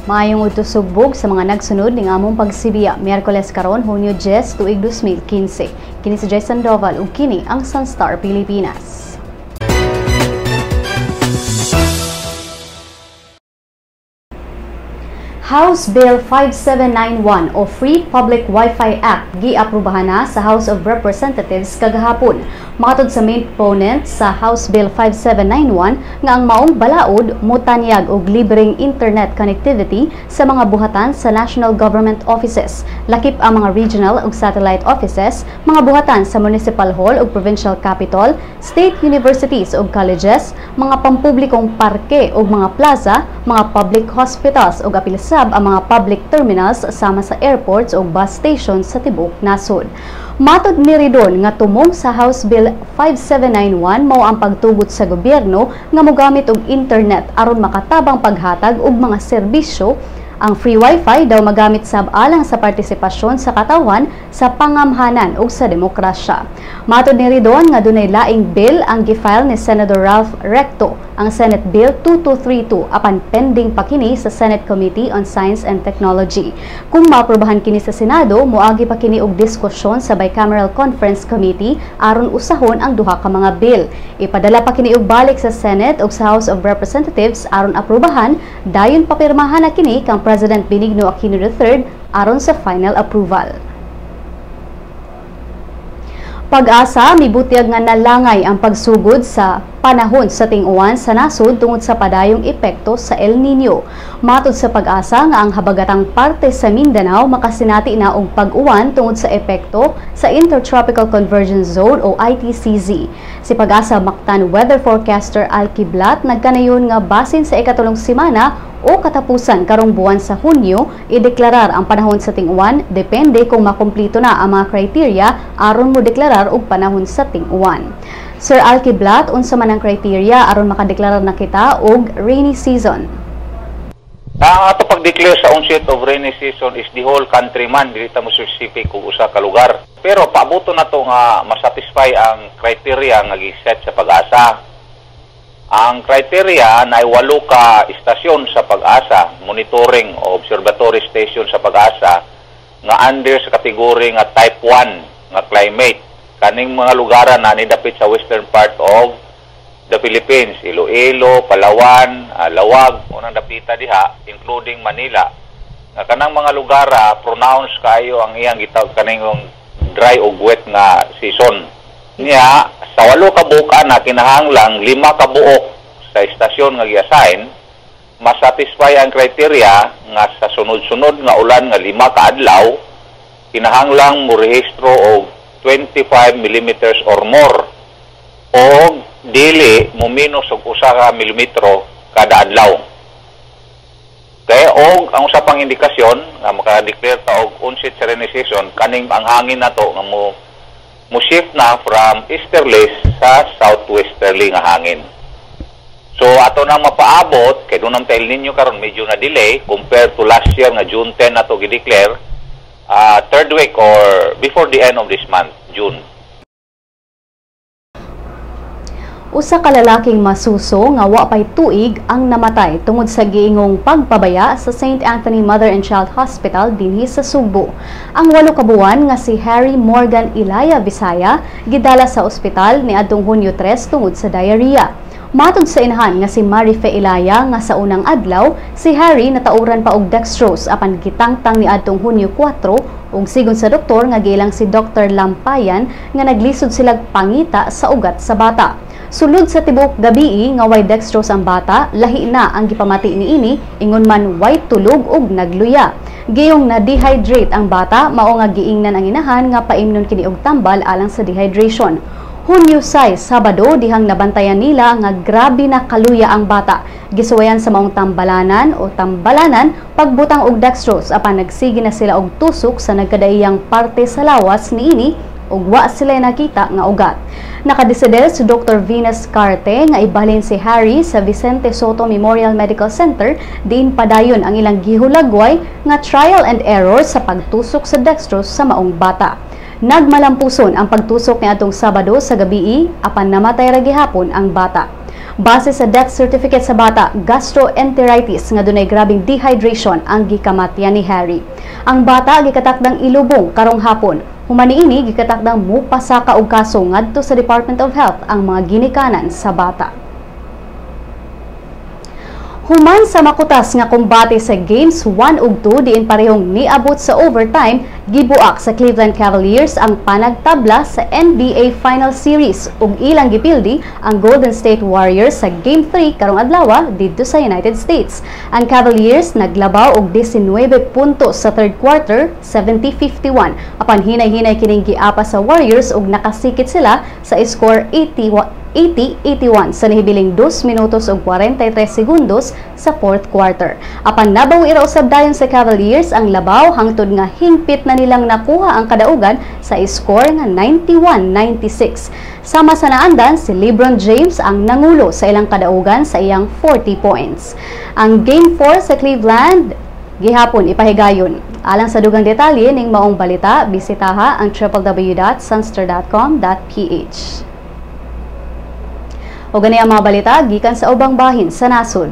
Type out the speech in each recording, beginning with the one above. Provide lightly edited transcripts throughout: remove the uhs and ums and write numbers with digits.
Maayong udto, Sugbog, sa mga nagsunod ning among pagsibiya, Miyerkules karon, Hunyo 10, tuig 2015. Kini si Jay Sandoval ug kini ang Sunstar Pilipinas. House Bill 5791 o Free Public Wi-Fi Act giaprubahan na sa House of Representatives kagahapon. Matod sa main proponent sa House Bill 5791 nga ang maong balaod motanyag og libreng internet connectivity sa mga buhatan sa national government offices, lakip ang mga regional ug satellite offices, mga buhatan sa municipal hall ug provincial capital, state universities ug colleges, mga pampublikong parke ug mga plaza, mga public hospitals ug apil sab ang mga public terminals sama sa airports o bus stations sa tibuok nasod. Matod ni Ridon nga tumong sa House Bill 5791 mao ang pagtugot sa gobyerno nga mogamit og internet aron makatabang paghatag og mga serbisyo. Ang free wifi daw magamit sab alang sa partisipasyon sa katawan sa pangamhanan ug sa demokrasya. Matod ni Ridon nga dunay laing bill ang gifile ni Senator Ralph Recto, ang Senate Bill 2232, apan pending pa kini sa Senate Committee on Science and Technology. Kung maaprubahan kini sa Senado, moagi pa kini og diskusyon sa Bicameral Conference Committee aron usahon ang duha ka mga bill. Ipadala pa kini og balik sa Senate ug sa House of Representatives aron aprubahan, dayon papirmahan na kini kang President Benigno Aquino III aron sa final approval. Pag-asa mibutyag nga nalangay ang pagsugod sa panahon sa ting-uwan sa nasod tungod sa padayong epekto sa El Nino. Matod sa Pag-asa nga ang habagatang parte sa Mindanao makasinati na og pag-uwan tungod sa epekto sa Intertropical Convergence Zone o ITCZ. Si Pag-asa Mactan weather forecaster Al Kiblat nagkanayon nga basin sa ikatulong semana o katapusan karong buwan sa Hunyo ideklarar ang panahon sa ting-uwan, depende kung makumplito na ang mga criteria aron mo deklarar og panahon sa ting-uwan. Sir Al Kiblat, unsa man ang criteria aron makadeklarar na kita og rainy season? Ang ato pag-declare sa onset of rainy season is the whole country man, dili ta mo specific kung usa ka lugar. Pero paaboto na to nga masatisfy ang criteria nga gi-set sa Pag-asa. Ang criteria na 8 ka istasyon sa Pag-asa, monitoring o observatory station sa Pag-asa nga under sa kategory nga type 1 nga climate. Kaning mga lugaran na nidapit sa western part of the Philippines, Iloilo, Palawan, Lawag, unang dapita diha, including Manila. Nga kanang mga lugara pronounce kaayo ang iyang gitawag kaning dry o wet nga season. Niya, sa 8 ka buok na kinahanglang 5 ka buok sa istasyon nga gi-assign masatisfy ang criteria nga sa sunod-sunod nga ulan nga 5 ka adlaw kinahanglang mo rehistro og 25 millimeters or more o dili mo minus og 1 ka milimetro kada adlaw. Kaya og ang usa pang indikasyon nga maka-declare ta og onset sa rainy season, kaning ang hangin nato nga mo shift na from easterly sa southwesterly nga hangin. So ato nang mapaabot kay dunang El Nino karon medyo na delay compared to last year nga June 10 nato gi-declare, third week or before the end of this month, June. Usa ka lalaking masuso nga wa pay tuig ang namatay tungod sa giingong pagpabaya sa St. Anthony Mother and Child Hospital dinhi sa Sugbo. Ang 8 ka buwan nga si Harry Morgan Ilaya Visaya gidala sa ospital niadtong Hunyo 3 tungod sa diarrhea. Matod sa inahan nga si Marife Ilaya nga sa unang adlaw, si Harry natauran pa og dextrose apan gitangtang niadtong Hunyo 4 ug sigon sa doktor nga giilang si Dr. Lampayan nga naglisod silag pangita sa ugat sa bata. Sulod sa tibuok gabii nga way dextrose ang bata, lahi na ang gipamati niini, ingon man way tulog ug nagluya. Giyong na dehydrate ang bata, mao nga giingnan ang inahan nga paimnon kini og tambal alang sa dehydration. Hunyo 6, Sabado, dihang nabantayan nila nga grabe na kaluya ang bata. Gisuwayan sa maong tambalanan o tambalanan pagbutang og dextrose apan nagsige na sila og tusok sa nagkadaiyang parte sa lawas niini ug wa sila nakita nga ugat. Nakadesider si Dr. Venus Carte nga ibalhin si Harry sa Vicente Soto Memorial Medical Center diin padayon ang ilang gihulagway nga trial and error sa pagtusok sa dextrose sa maong bata. Nagmalampuson ang pagtusok niadtong Sabado sa gabii apan namatay ra gihapon ang bata. Base sa death certificate sa bata, gastroenteritis nga dunay grabeng dehydration ang gikamatyan ni Harry. Ang bata gikatakdang ilubong karong hapon. Human niini, gikatakdang mupasaka og kaso ngadto sa Department of Health ang mga ginikanan sa bata. Human sa makutas nga kumbate sa Games 1 ug 2 diin parehong niabot sa overtime, gibuak sa Cleveland Cavaliers ang panagtabla sa NBA Final Series ug ilang gipildi ang Golden State Warriors sa Game 3 karong adlaw didto sa United States. Ang Cavaliers naglabaw og 19 puntos sa third quarter, 70-51. Apan hinay-hinay kining giapa sa Warriors ug nakasikit sila sa score 80-81 sa nahibiling 2 minutos ug 43 segundos sa fourth quarter. Apan nabawi ra usab dayon sa Cavaliers ang labaw hangtod nga hingpit na nilang nakuha ang kadaugan sa score nga 91-96. Sama sa naandan, si LeBron James ang nangulo sa ilang kadaugan sa iyang 40 points. Ang Game 4 sa Cleveland gihapon ipahigayon. Alang sa dugang detalye ning maong balita, bisitaha ang www.sunstar.com.ph. O gani ang mga balita gikan sa ubang bahin sa nasod.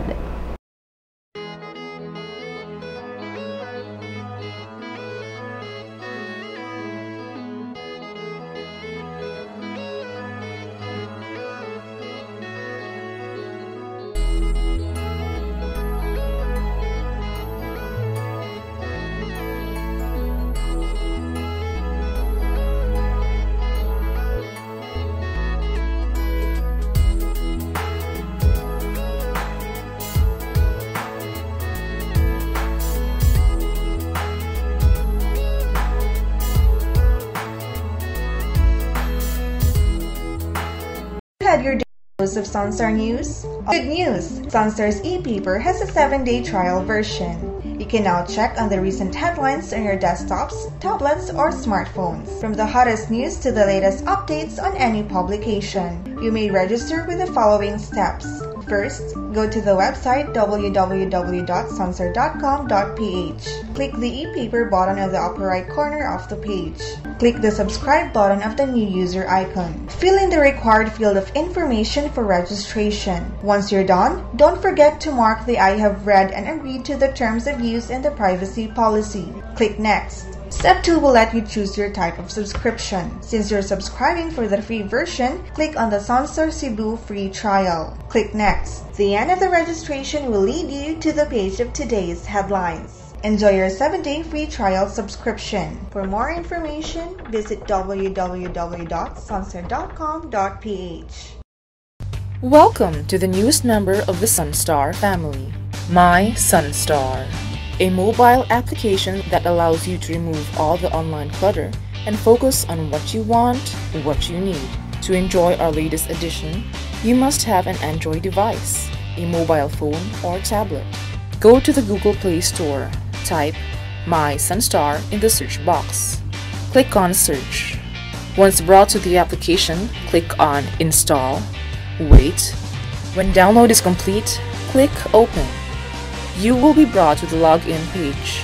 Had your dose of Sunstar News? Good news! Sunstar's e-paper has a 7-day trial version. You can now check on the recent headlines on your desktops, tablets, or smartphones. From the hottest news to the latest updates on any publication. You may register with the following steps. First, go to the website www.sunstar.com.ph. Click the e-paper button on the upper right corner of the page. Click the subscribe button of the new user icon. Fill in the required field of information for registration. Once you're done, don't forget to mark the I have read and agreed to the terms of use and the privacy policy. Click Next. Step 2 will let you choose your type of subscription. Since you're subscribing for the free version, click on the Sunstar Cebu free trial. Click Next. The end of the registration will lead you to the page of today's headlines. Enjoy your 7-day free trial subscription. For more information, visit www.sunstar.com.ph. Welcome to the newest member of the Sunstar family, My Sunstar, a mobile application that allows you to remove all the online clutter and focus on what you want, what you need. To enjoy our latest edition, you must have an Android device, a mobile phone or tablet. Go to the Google Play Store, type My Sunstar in the search box. Click on Search. Once brought to the application, click on Install. Wait. When download is complete, click Open. You will be brought to the login page.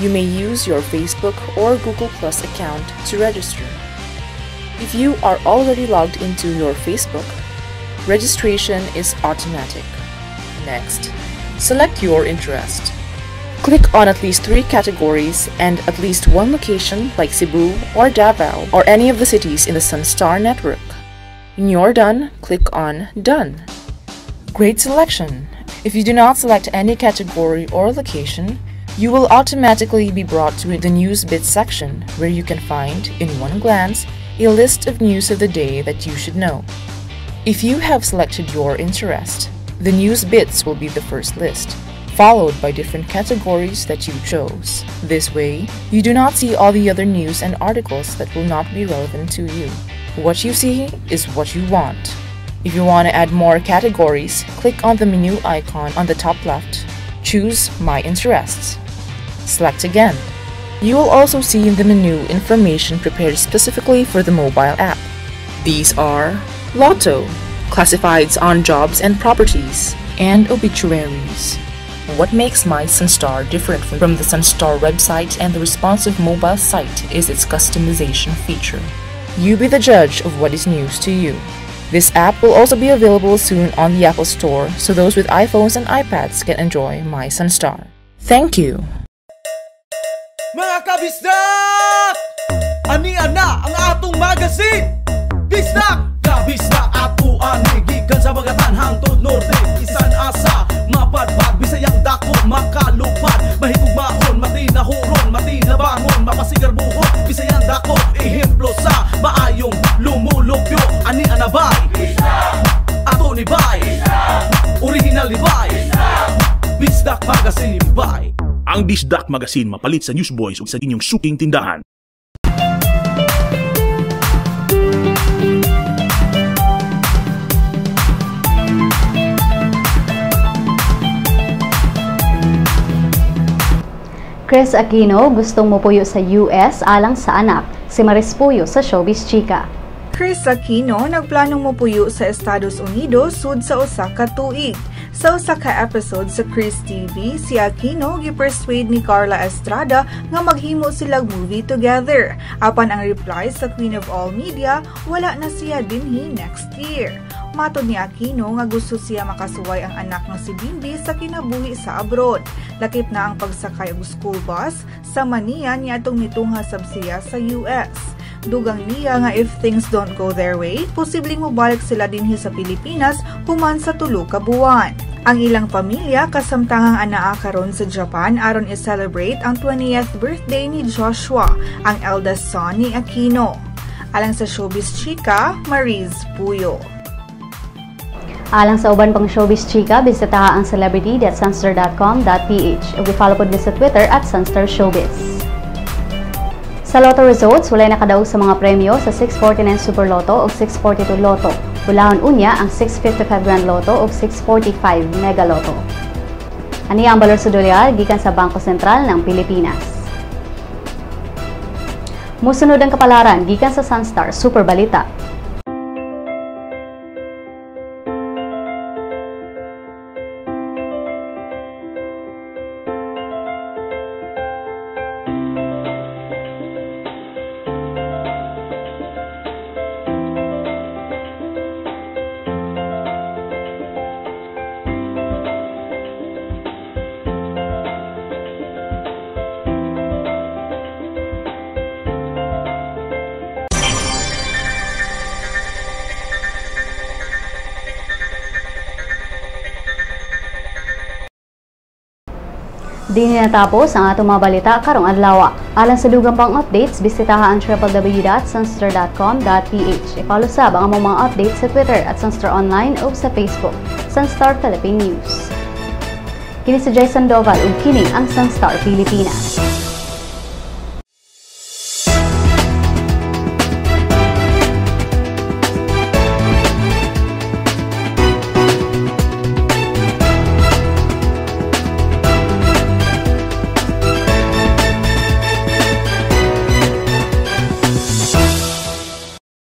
You may use your Facebook or Google Plus account to register. If you are already logged into your Facebook, registration is automatic. Next, select your interest. Click on at least 3 categories and at least 1 location like Cebu or Davao or any of the cities in the Sunstar network. When you're done, click on Done. Great selection! If you do not select any category or location, you will automatically be brought to the News Bits section where you can find, in one glance, a list of news of the day that you should know. If you have selected your interest, the News Bits will be the first list, followed by different categories that you chose. This way, you do not see all the other news and articles that will not be relevant to you. What you see is what you want. If you want to add more categories, click on the menu icon on the top left. Choose My Interests. Select again. You will also see in the menu information prepared specifically for the mobile app. These are Lotto, classifieds on jobs and properties, and obituaries. What makes My Sunstar different from the Sunstar website and the responsive mobile site is its customization feature. You be the judge of what is news to you. This app will also be available soon on the Apple Store, so those with iPhones and iPads can enjoy My Sunstar. Thank you! Mga kabisdak! Ania na ang atong magazine! Bisdak! Kabisdak ato ani gikan sa Bagatan hangtod Norte, isan asa mapadpad, Bisayang dako makalupad, mahigugmaon, matinahuron, matinabangon, mapasigarbuhon, Bisayang dako ehemplo sa maayong lumulupyo. Ani anabay? Ato ni bay! Original ni bay! Bisdak Magazine bay! Ang Bisdak Magazine mapalit sa Newsboys ug sa inyong suking tindahan. Kris Aquino gustong mupuyo sa US alang sa anak. Si Maris Puyo sa Showbiz Chika. Kris Aquino nagplanong mupuyo sa Estados Unidos sud sa usa ka tuig. Sa usa ka episode sa Kris TV, si Aquino gi-persuade ni Carla Estrada nga maghimo silag movie together. Apan ang reply sa Queen of All Media, wala na siya dinhi next year. Matod ni Aquino nga gusto siya makasuway ang anak nga si Bimby sa kinabuhi sa abroad. Lakip na ang pagsakay og school bus sa maniya niya atong mitungha sab siya sa US. Dugang niya nga if things don't go their way, posibleng mobalik sila dinhi sa Pilipinas human sa tulo ka buwan. Ang ilang pamilya kasamtangang anaa karon sa Japan aron i-celebrate ang 20th birthday ni Joshua, ang eldest son ni Aquino. Alang sa Showbiz Chika, Mariz Puyo. Alang sa uban pang Showbiz Chika, bisitaha ang celebrity.sunstar.com.ph ug i-follow pod mi sa Twitter at Sunstar Showbiz. Sa Lotto results, walay nakadaog sa mga premyo sa 649 Super Lotto ug 642 Lotto. Bulahon unya ang 655 Grand Lotto ug 645 Mega Lotto. Aniya ang balor sa dolyar gikan sa Bangko Sentral ng Pilipinas. Musunod ang kapalaran gikan sa Sunstar Super Balita. Di natapos ang atong mga balita karong adlaw. Alang sa dugang pang updates, bisitaha ang www.sunstar.com.ph. I-follow sab ang among mga updates sa Twitter at Sunstar Online o sa Facebook, Sunstar Philippine News. Kini si Jai Sandoval ug kini ang Sunstar Pilipinas.